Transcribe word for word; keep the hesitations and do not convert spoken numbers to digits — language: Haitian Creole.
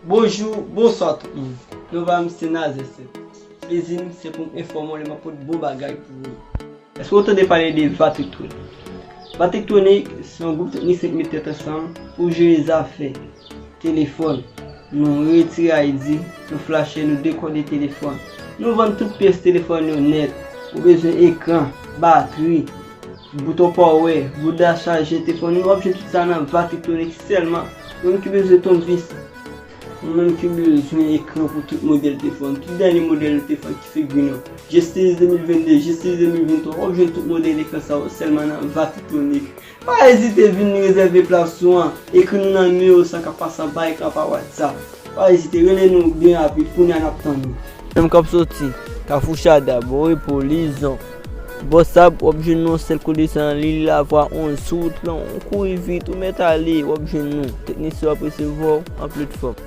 Bonjou, bonswa tout moun. Non pa m se Nazè Sèt. Plezi m se pou m enfòme w lè m ap pote bon bagay pou ou. Èske w tande pale de Vatrictronic? Vatrictronic se yon gwoup teknisyen ki met tèt ansanm pou jere zafè telefòn. Nou retire I D, nou flache, nou dekode telefòn. Nou vann tout pyès telefòn yo nèt. Ou bezwen ekran, batri, bouton power, bouda chaje telefòn, nou ap jwenn tout sa nan Vatrictronic sèlman. Ou menm ki bezwen tounvis, ou menm ki bezwen ekran pou tout modèl telefòn, tout dènye modèl telefòn ki figure nou. G six de mil vennde, G six de mil venntwa, w ap jwenn tout modèl ekran sa yo sèlman nan Vatrictronic. Pa ezite vin rezève plas ou an, ekri nou nan nimewo sa k ap pase anba ekran pa WhatsApp. Pa ezite, rele nou byen rapid, kounye a n ap tann ou. Menm k ap soti Kafou Chada, Bon Repo, Lizon, Bò Sab, w ap jwenn nou sèl kote sa nan Lili Lavwa onz, sou wout lan, ou kouri vit, ou mèt ale, w ap jwenn nou. Teknisyen w ap resevwa w an plen fòm.